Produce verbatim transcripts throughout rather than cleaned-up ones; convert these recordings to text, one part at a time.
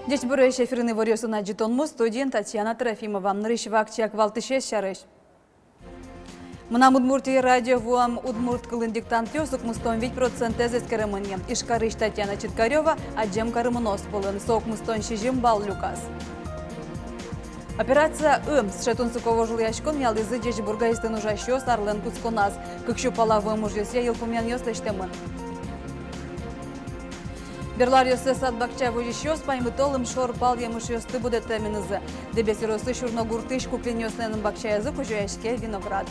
Ӟечбуресь! Эфирын иворъёсын адӟытонмы, студиын Татьяна Трофимова. Нырысь вакчияк валтӥсез сярысь. «Мынам Удмуртие» радио вуэм удмурт кылын диктантъёс укмыстон вить процентэз эскеремын ни. Ижкарысь Татьяна Читкарёва адӟем карымынос пӧлын, со укмыстон сизьым балл люказ. «Операция Ы». Сыӵе тунсыко вожвылъяськон ялӥзы Ӟечбур газетын ужасьёс арлэн кутсконаз. Кык сю пала вуэм ужъёсъя йылпумъянъёс лэсьтэмын. Берло аръёсы сад-бакча возисьёс паймыто лымшор пал емышъёсты будэтэменызы. Дэбес ёросысь Урно гуртысь Куклинъёслэн бакчаязы кузёяське виноград.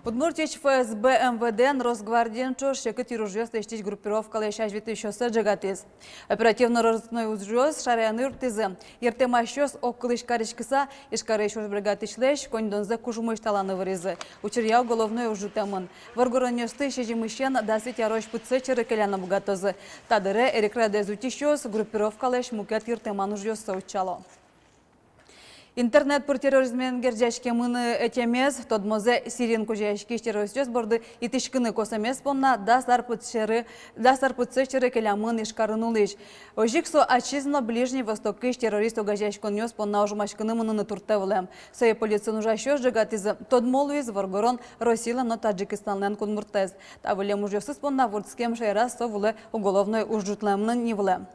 Удмуртиысь ФСБ, МВД но Росгвардиен ӵош секыт йыружъёс лэсьтӥсь группировкалэсь азьветлӥсьёссэ ӝегатӥз. Оперативно-розыскной ужъёс шараяны юрттӥзы. Йыртэмасьёс огкылысь кариськыса, Ижкарысь уж бригадысьлэсь коньдонзэ кужмысь таланы выризы. Учыръя уголовной уж ӝутэмын. Воргоронъёсты сизьымысен дас вить арозь пытсэт сьӧры келяны быгатозы. Та дыре эрикрадэз утисьёс группировкалэсь мукет йыртэман ужъёссэ утчало. Интернет пыр терроризмен герӟаськемын ӧтемез тодмозэ Сириын кузёяськись террористъёс борды итӥськыны косэмез понна дас ар пытсэт сьӧры, дас ар пытсэт сьӧры келямын Ижкарын улӥсь. Озьы ик со ачиз но Ближний Востокысь террорист огазеяськонъёс понна ожмаськыны мыныны турттэ вылэм. Сое полициын ужасьёс ӝегатӥзы. Тодмо луиз воргорон Россилэн но Таджикистанлэн кунмуртэз. Та выллем ужъёсыз понна вордскем шаераз со вылэ уголовной уж ӝутлэмын ни вылэм.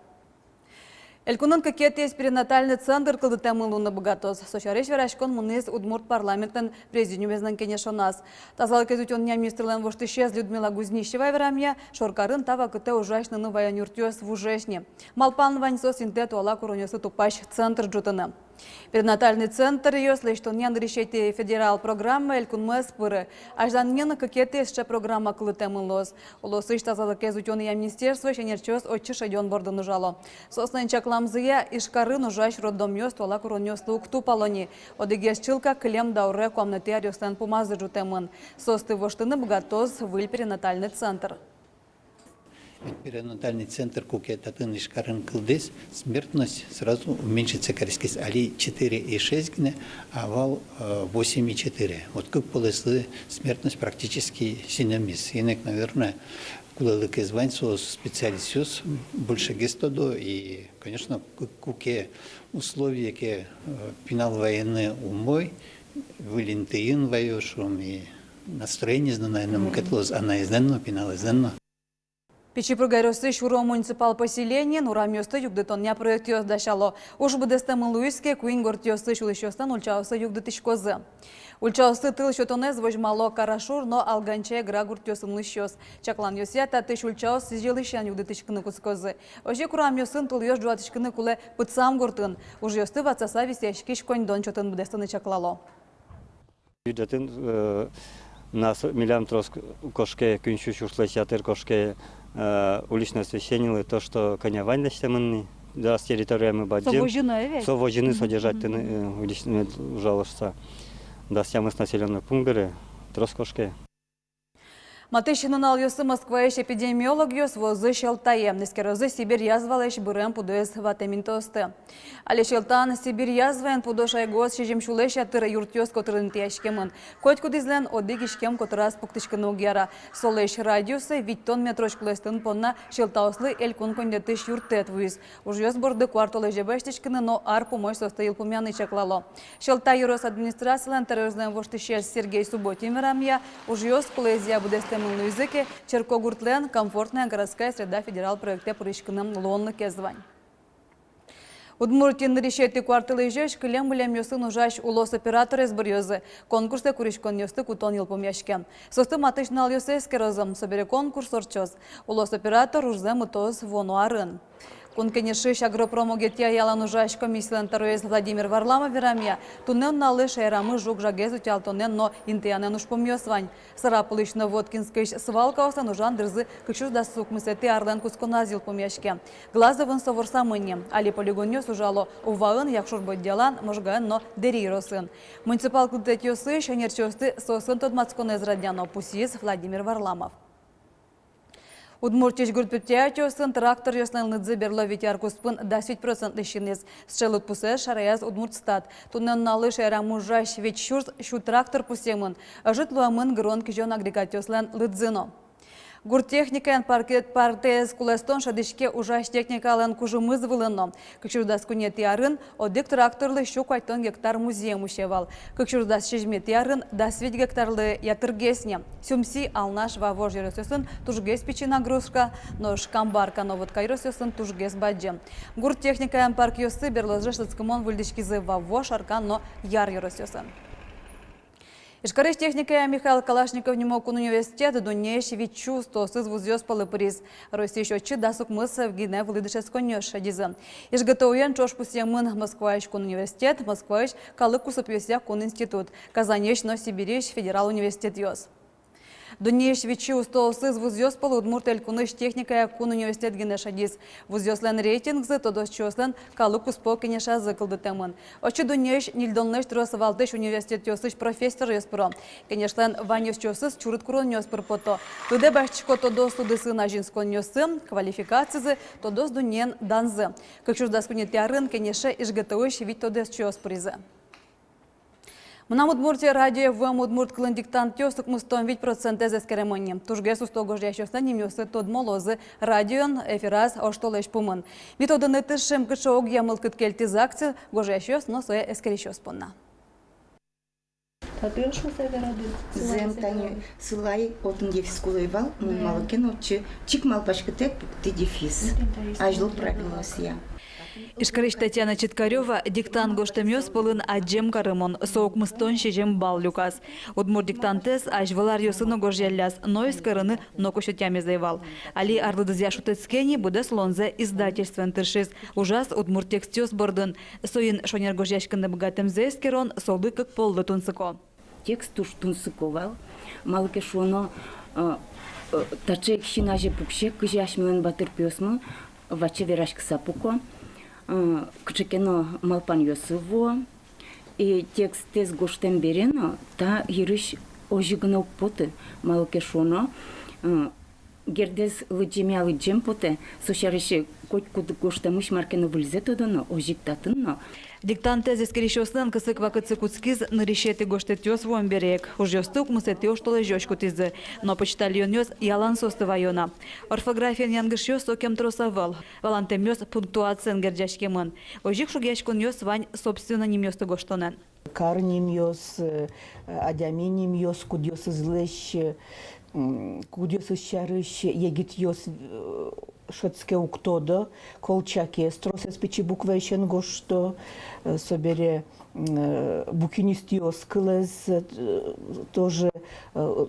Элькунын кыкетӥез перинатальный центр кылдытэмын луыны быгатоз. Со сярысь вераськон мынӥз удмурт парламентлэн президиумезлэн кенешоназ. Тазалыкез утёнъя министрлэн воштӥсез Людмила Гузнищева верамъя, шоркарын та вакытэ ужась нуны ваён юртъёс вужесь ни. Малпан вань соос интые туала куронъёслы тупась центр ӝутыны. Перинатальный центръёс лэсьтонъя нырысетӥ федерал программа элькунмы ӧз пыры. Азьланьын кыкетӥез сыӵе программа кылдытэмын луоз. Улосысь тазалыкез утёнъя министерствоысь ӧнерчиос отчы шедён бордын ужало. Соослэн чакламзыя, Ижкарын ужась роддомъёс туала куронъёслы уг тупало ни. Одӥгез чылкак кылем дауре куамынэтӥ аръёслэн пумазы ӝутэмын. Соосты воштыны быгатоз выль перинатальный центр. Ведь перинатальный центр куке татын Ижкарын кылдэз, смертность сразу уменьшиться кариськиз. Али четыре и шесть гинэ, а вал, э, восемь и четыре. Вот кык полэслы смертность практически синэмиз. Инек, наверное, кулэлыкез вань, со специалистъёс большегес тодо и, конечно, ку-, куке условие ке, э, пинал вайыны умой, выль интыын вайо, шуом, и настроениез но, наверное, мукет луоз анаезлэн но, пиналэзлэн но. Пичи Пурга ёросысь Уро муниципал поселениын урамъёсты югдытонъя проектъёс дасяло. Уж быдэстэмын луиз ке, куинь гуртъёсысь улӥсьёслэн ульчаоссы югдытӥськозы. Ульчаосты тыл сётонэз возьмало Карашур но Алганча-Игра гуртъёсын улӥсьёс. Чакланъёсъя, татысь ульчаос сӥзьылысен югдытӥськыны кутскозы. Озьы ик урамъёсын тылъёс ӝуатӥськыны кулэ Пытсам гуртын. Ужъёсты ватсаса висъяськись коньдон чотын быдэстыны чаклало. Бюджетын, э, нас, милям трос кошке, куинь сю сюрслэсь ятыр кошке, э, уличное освещениелы, то, что кӧня вань лэсьтэмын ни, раз территориямы бадӟым. Со возьыны, э, ведь? Со возьыны, мгм, содержать, мгм, тыны, э, уличный ужалошса. Дас тямыс населённый пункт бере трос кошке. Матысь нуналъёсы Москваысь эпидемиологъёс вуозы Сьӧлтае. Эскерозы Сибирь язвалэсь бырем пудоез ватэм интыосты. Али Сьӧлтаын Сибирь язваен пудо шайгуос сизьым сюлэсь ятыр юртъёс котырын интыяськемын. Котькудӥзлэн одӥг иськем котыраз пуктӥськыны уг яра. Солэсь радиуссэ витьтон метрозь кулэстон понна Сьӧлтаослы элькун коньдэтысь юрттэт вуиз. Ужъёс борды куартолэзе басьтӥськыны но ар пумозь соосты йылпумъяны чаклало. Сьӧлта ёрос администрацилэн тӧроезлэн воштӥсез Сергей Субботин верамъя, ужъёс кулэезъя быдэстэмын луизы ке, Черкогуртлэн «Комфортная городская среда» федерал проектэ пыриськыны луонлыкез вань. Удмуртиын нырысетӥ куартолэзёзь кылем-вылемъёсын ужась улос операторез быръёзы. Конкурсэ куриськонъёсты кутон йылпумъяське. Соосты матысь нуналъёсы эскерозы, собере конкурс ортчоз. Улос оператор ужзэ мытоз вуоно арын. Кун Кенешысь агропром огетъя ялан ужась комиссилэн тӧроез Владимир Варламов верамъя, туннэ нуналлы шаерамы жуг-жагез утялтонэн но интыянэн ужпумъёс вань. Сарапулысь но Воткинскысь свалкаослэн ужан дырзы кык сюрс дас укмысэтӥ арлэн кутсконаз йылпумъяське. Глазовын со ворсамын ни. Али полигонъёс ужало Уваын, Якшур-Бӧдьялан, Можгаын но Дэри ёросын. Муниципал кылдытэтъёсысь ӧнерчиосты соослэн тодматсконэз радъяно, пусйиз Владимир Варламов. Удмуртиысь гурт предприятиосын тракторъёслэн лыдзы берло вить ар куспын дас вить процентлэсь синиз. Сыӵе лыдпусэз шараяз Удмуртстат. Туннэ нуналлы шаерамы ужась вить сюрс сю трактор пусъемын. Ӧжыт луэмын гырон-кизён агрегатъёслэн лыдзы но. Гурт техникаен паркет партэз кулэстон шӧдӥське ужась техникалэн кужымыз вылын но. Кык сюрс дас куинетӥ арын одӥг тракторлы сю куатьтон гектар музъем усе вал. Кык сюрс дас сизьыметӥ арын дас вить гектарлы ятыргес ни. Сюмси, Алнаш, Вавож ёросъёсын тужгес пичи нагрузка, нош Камбарка но Вотка ёросъёсын тужгес бадӟым. Гурт техникаен паркъёсы берлозэ шӧдскымон выльдӥськизы Вавож, Шаркан но Яр ёросъёсын. Ижкарысь техникая Михаил Калашников нимо кун университет дуннеысь витьсю устоосыз вузъёс пӧлы пыриз. Россиысь отчы дас укмыс гинэ вылӥ дышетсконниос шедизы. ИжГТУ-ен ӵош пусъемын Москваысь кун университет, Москваысь калык кусыпъёсъя кун институт, Казаньысь но Сибирьысь федерал университетъёс. Дуннеысь витьсю устоосыз вузъёс пӧлы Удмурт Элькунысь техникая кун университет гинэ шедиз. Вузъёслэн рейтингзы тодосчиослэн калык куспо кенешазы кылдытэмын. Отчы дуннеысь ньыльдонлэсь трос валтӥсь университетъёсысь профессоръёс пыро. Кенешлэн ваньёсчиосыз чурыт куронъёс пыр пото. Лыдэ басьтӥсько тодос удысын азинсконъёссы, квалификацизы, тодос дуннеен данзы. Кык сюрс дас куинетӥ арын кенеше ИжГТУ-ысь вить тодосчиос пыризы. «Мынам Удмуртие» радиое вуэм удмурт кылын диктантъёс укмыстон вить процентэз эскеремын ни. Тужгес усто гожъясьёслэн нимъёссы тодмо луозы радиоын эфираз оштолэзь пумын. Ми тодыны тыршим, кыӵе огъя мылкыд кельтӥз акция гожъясьёс но сое эскерисьёс понна. Татыш мусаверады. Зэм, тани сылай отын дефис кулэ ӧй вал, мон малы ке но отчы чик малпаськытэк пуктӥ дефис. Азьло правилоосъя. Ижкарысь Татьяна Четкарёва диктант гожтэмъёс пӧлын адӟем карымон, со укмыстон сизьым балл люказ. Удмурт диктантэз азьвыл аръёсы но гожъялляз, но эскерыны ноку сётъямез ӧй вал. Али арлыдызъя шутэтске ни, быдэс улонзэ издательствоын тыршиз. Ужаз удмурт текстъёс бордын. Соин шонер гожъяськыны быгатэмзэ эскерон солы кык поллы тунсыко. Текст туж тунсыко вал. Малы ке шуоно, э, э, таӵе ик син азе пуксе, кызьы асьмелэн батыр пиосмы ваче вераськыса пуко, э, кыӵе ке но малпанъёсы вуо. И текстэз гожтэм бере но та йырысь озьы гинэ уг поты, малы ке шуоно, э, гердэз лыдӟемъя лыдӟем потэ, со сярысь котькуд гожтэмысь мар ке но выльзэ тодоно, озьы ик татын но. Диктантэз эскерисьёслэн кысык вакытсы кутскиз нырысетӥ гожтэтъёс вуэм бере ик. Ужъёсты укмысэтӥ оштолэзёзь кутӥзы, но почтальонъёс ялан соосты ваё на. Орфографиен янгышъёс сокем трос ӧвӧл. Валантэмъёс пунктуациен герӟаськемын. Озьы ик шугъяськонъёс вань собственно нимъёсты гожтонэн. Кар нимъёс, э, адями нимъёс, кудъёсызлэсь, э, м, кудъёсыз сярысь егитъёс, э, шӧдске, уг тодо, Колчакез тросэз пичи букваысен гожто, э, собере, м, э, букинистъёс кылэз, э, тоже, э,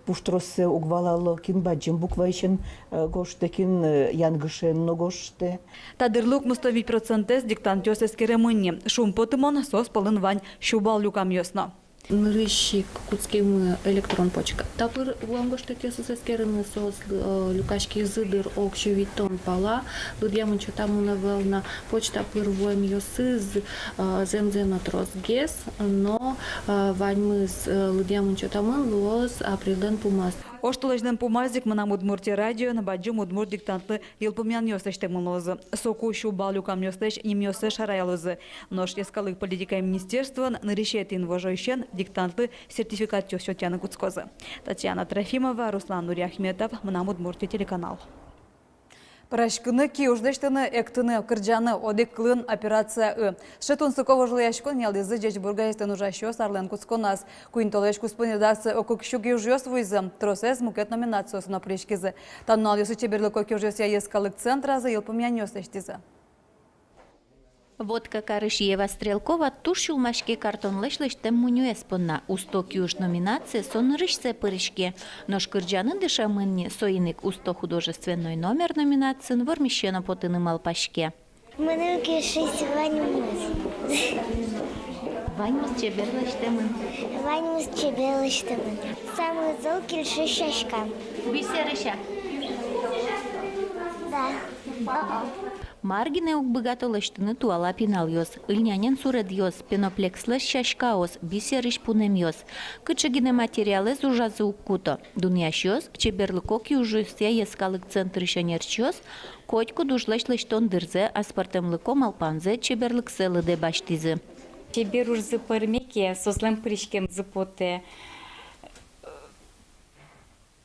пуштроссэ уг валало, кин бадӟым букваысен, э, гожтэ, кин, э, янгышен но гожтэ. Та дырлы укмыстон вить процентэз диктантъёс эскеремын ни. Шумпотымон, соос пӧлын вань сю балл люкамъёс но. Нырысь ик кутскимы электрон почта пыр вуэм гожтэтъёсыз эскерыны, соос, э, люкаськизы дыр ог сю витьтон пала, лыдъямын-чотамын ӧвӧл на. Почта пыр вуэмъёсыз, э, зэмзэ но тросгес, но, э, ваньмыз, э, лыдъямын-чотамын луоз апрельлэн пумаз. Оштолэзьлэн пумаз ик «Мынам Удмуртие» радиоын бадӟым удмурт диктантлы йылпумъянъёс лэсьтэмын луозы. Соку сю балл люкамъёслэсь нимъёссэс шараялозы. Нош йӧскалык политикая министерствоын нырысетӥ инвожоысен диктантлы сертификатъёс сётъяны кутскозы. Татьяна Трофимова, Руслан Нуриахметов, «Мынам Удмуртие» телеканал. Пӧраськыны, киуж лэсьтыны, эктыны, кырӟаны — одӥг кылын — «Операция ы». Сыӵе тунсыко вожвылъяськон ялӥзы «Ӟечбур» газетын ужасьёс арлэн кутсконаз. Куинь толэзь куспын редакцие ог кык сю киужъёс вуизы, тросэз мукет номинациосы но пыриськизы. Та нуналъёсы чеберлыко киужъёсъя йӧскалык центразы йылпумъянъёс лэсьтӥзы. Вотка карысь Ева Стрелкова туж сюлмаське картонлэсь лэсьтэм мунёез понна. «Усто киуж» номинацие со нырысьсэ пыриське. Нош кырӟаны дышемын ни, соин ик «Усто художественной номер» номинациын вормисе но потыны малпаське. Мыным кельшиз ваньмыз. Ваньмыз чебер лэсьтэмын. Ваньмыз чебер лэсьтэмын. Самой зол кельшиз сяська. Бисерысь-а? Да. О-о. Мар гинэ уг быгато лэсьтыны туала пиналъёс: ыльнянен суредъёс, пеноплекстлэсь сяськаос, бисерысь пунэмъёс. Кыӵе гинэ материалэз ужазы уг куто. Дунъясьёс, чеберлыко киужъёсъя йӧскалык центрысь ӧнерчиос, котькуд ужлэсь лэсьтон дырзэ аспӧртэмлыко малпанзэ, чеберлыксэ лыдэ басьтӥзы. Чебер ужзы пӧрме ке, соослэн пыриськемзы потэ.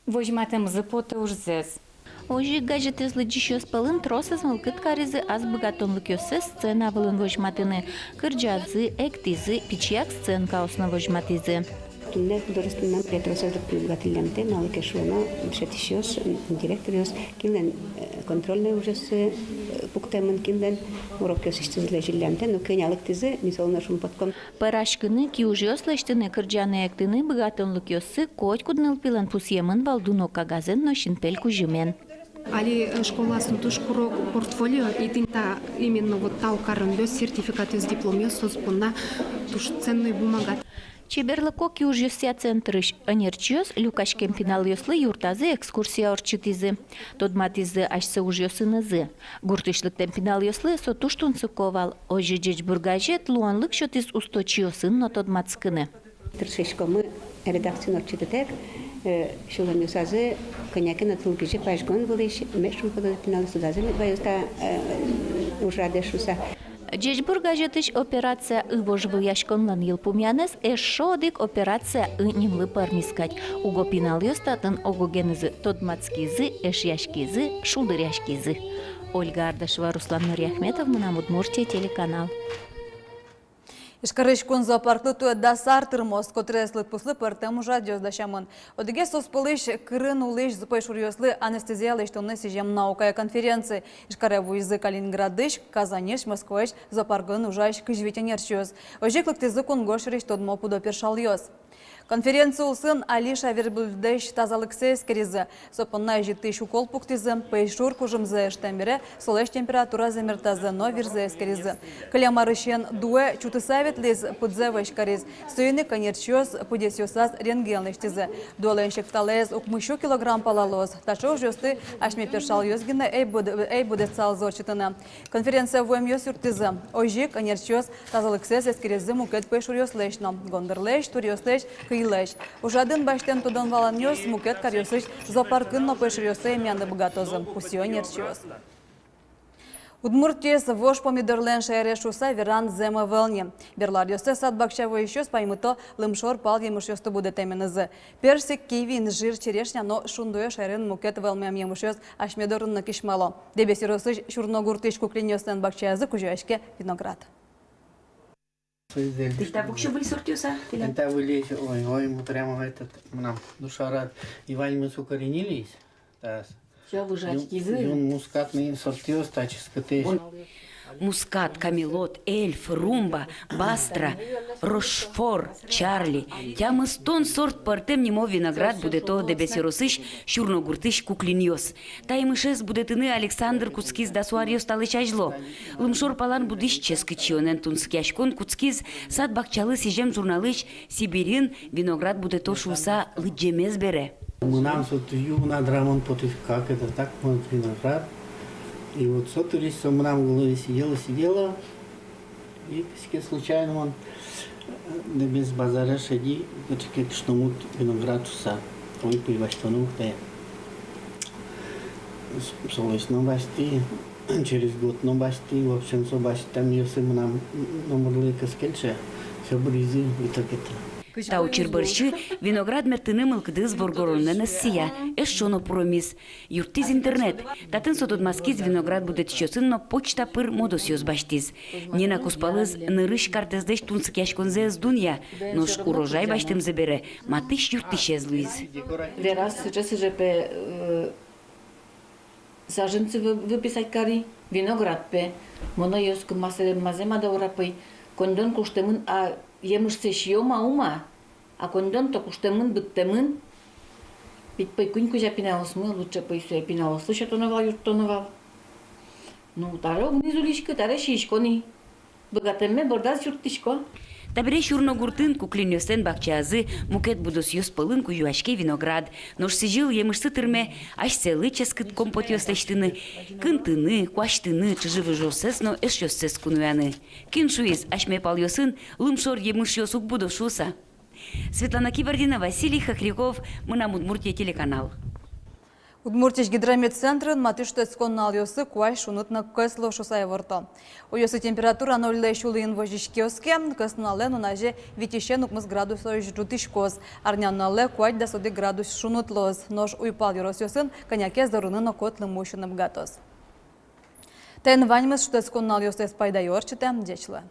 Возьматэмзы потэ ужзэс. Озьы ик газетъёс лыдӟисьёс пӧлын тросэз мылкыд каризы ас быгатонлыкъёссэс сцена вылын возьматыны. Кырӟазы, эктӥзы, пичияк сценкаос но возьматӥзы. Туннэ художественной тросэз лыктыны быгатӥллямтэ, малы ке шуоно, дышетӥсьёс, директоръёс, кинлэн, э, контрольной ужъёссы, э, пуктэмын, кинлэн урокъёсысьтыз лэзиллямтэ, но кӧня лыктӥзы, ми солы но шумпотком. Пӧраськыны, киужъёс лэсьтыны, кырӟаны, эктыны быгатонлыкъёссы котькуд нылпилэн пусъемын вал дуно кагазэн но синпель кузьымен. Али, э, школаосын туж куро портфолио, и тӥни та, именно вот та каронъёс, сертификатъёс, дипломъёс соос понна туж ценной бумага. Чеберлыко киужъёсъя центрысь ӧнерчиос люкаськем пиналъёслы юртазы экскурсия ортчытӥзы. Тодматӥзы асьсэ ужъёсынызы. Гуртысь лыктэм пиналъёслы со туж тунсыко вал. Озьы «Ӟечбур» газет луонлык сётӥз усточиосын но тодматскыны. Тыршиськомы редакциын ортчытытэк, э, сюлэмъёсазы кӧня ке но тылгизьы пазьгон вылысь, мед шумпотозы пиналъёс, тодазы мед ваёзы та, э, ужрадэ шуыса. «Ӟечбур» газетысь «Операция ывож вылъяськонлэн» йылпумъянэз эшшо одӥг «Операция ы» нимлы пӧрмиз кадь. Уго пиналъёс татын ог-огенызы тодматскизы, эшъяськизы, шулдыръяськизы. Ольга Ардашева, Руслан Нуриахметов, «Мынам Удмуртие» телеканал. Ижкарысь кун зоопарклы туэ дас ар тырмоз. Котырес лыдпуслы пӧртэм ужрадъёс дасямын. Одӥгез соос пӧлысь — кырын улӥсь пӧйшуръёслы анестезия лэсьтонлы сӥзем наукая конференция. Ижкаре вуизы Калининградысь, Казаньысь, Москваысь зоопарклэн ужась кызь вить ӧнерчиос. Озьы ик лыктӥзы кунгож сьӧрысь тодмо пудо першалъёс. Конференция улсын али шаербыдэсь тазалыксэ эскеризы. Со понна ӟытӥсь укол пуктӥзы. Пӧйшур кужымзэ ыштэм бере солэсь температуразэ мертазы но вирзэ эскеризы. Кылем арысен дуэ чутыса ветлӥз, пыдзэ вӧсь кариз. Соин ик ӧнерчиос пыдесъёсаз рентген лэсьтӥзы. Дуэлэн секталаез укмыссю килограмм пала луоз. Таӵе ужъёсты асьме першалъёс гинэ ӧй буд-, ӧй будэтсалзы ортчытыны. Конференцие вуэмъёс юрттӥзы. Озьы ик ӧнерчиос тазалыксэс эскеризы мукет пӧйшуръёслэсь но: гондырлэсь, туръёслэсь, кыйлэсь. Ужрадын басьтэм тодон-валанъёс мукет каръёсысь зоопаркын но пӧйшуръёссэ эмъяны быгатозы, пусъё ӧнерчиос. Удмуртиез вож помидорлэн шаерез шуыса веран зэм ӧвӧл ни. Берло аръёсы сад-бакча возисьёс паймыто лымшор пал емышъёсты будэтэменызы. Персик, киви, инжир, черешня но шундое шаерын мукет вӧлмем емышъёс асьме дорын но кисьмало. Дэбес ёросысь Сюрногуртысь Куклинъёслэн бакчаязы кузёяське виноград. Тӥ та пуксё выль сортъёс-а? Тӥляд та выльысь, ой, ой, мы прямо этот, мынам душа рад. И ваньмыз укоренились. Тас. Всё, выжать, юн, кизы. Юн мускатный сортъёс та ческытэсь. Мускат, камелот, эльф, румба, бастра, рошфор, чарли. Тямыстон сорт пӧртэм нимо виноград будэто Дэбес ёросысь Сюрногуртысь Куклинъёс. Та емышез будэтыны Александр кутскиз дас аръёс талэсь азьло. Лымшор палан будӥсь ческыт сиёнэн тунсыкъяськон кутскиз сад-бакчалы сӥзем журналысь Сибирьын виноград будэто шуыса лыдӟемез бере. Мынам со туж юн адрамон потӥз, как это так, может, виноград. И вот со дырысь со мынам головае сидело, сидело. И кызьы ке случайно мон, э, Дэбес базаре шеди, кыӵе ке кышномурт виноград шуыса. Ой, пый, басьтоно ук тае. С-, солэсь но басьтӥ, через год но басьтӥ, в общем, со басьтэмъёсы мынам номырлы ик ӧз кельшы, всё быризы в итоге-то. Та учыр бӧрсьы виноград мерттыны мылкыдыз воргоронлэн ӧз сия, эшшо но пуромиз. Юрттӥз интернет. Татын со тодматскиз виноград будэтӥсьёсын но почта пыр модосъёс басьтӥз. Нина кузпалыз нырысь картэзлэсь тунсыкъяськонзэ ӧз дунъя, нош урожай басьтэмзэ бере матысь юрттӥсез луиз. Вераз, сыӵе-сыӵе пе, э, саженцы вы-, выписать кари, виноград пе. Мон ӧй оскы, ма сэрен, ма зэм-а, даура, пӧй. Коньдон куштэмын, а емышсэ сиём-а, ум-а? А коньдон-то куштэмын, быдтэмын. Ведь, пӧй, куинь кузя пиналъёсмы, лучше, пӧй, сое пиналъёслы сётоно вал, юрттоно вал. Ну, таре уг ни зулиськы, таре сиисько ни. Быгатэмме бордаз юрттӥсько. Табере Сюрногуртын Куклинъёслэн бакчаязы мукет будосъёс пӧлын кузёяське виноград. Нош сӥзьыл емышсы тырме асьсэлы ческыт компотъёс лэсьтыны, кынтыны, куасьтыны, чыжы-выжыоссэс но эшъёссэс кунояны. Кин шуиз, асьме палъёсын лымшор емышъёс уг будо шуыса? Светлана Кибардина, Василий Хохряков, «Мынам Удмуртие» телеканал. Удмуртиысь гидрометцентрын матысь шутэтскон нуналъёсы куазь шуныт но кӧс луоз шуыса иворто. Уйёсы температура нольлэсь улын возиське-оске, кӧснуналэ нуназе витьысен укмыс градусозь ӝутӥськоз. Арнянуналэ куать-дас одӥг градус шуныт луоз, нош уйпал ёросъёсын кӧня ке зорыны но кот лымы усьыны быгатоз. Тӥни ваньмыз шутэтскон нуналъёстэс пайдаё ортчытэ. Ӟеч луэ.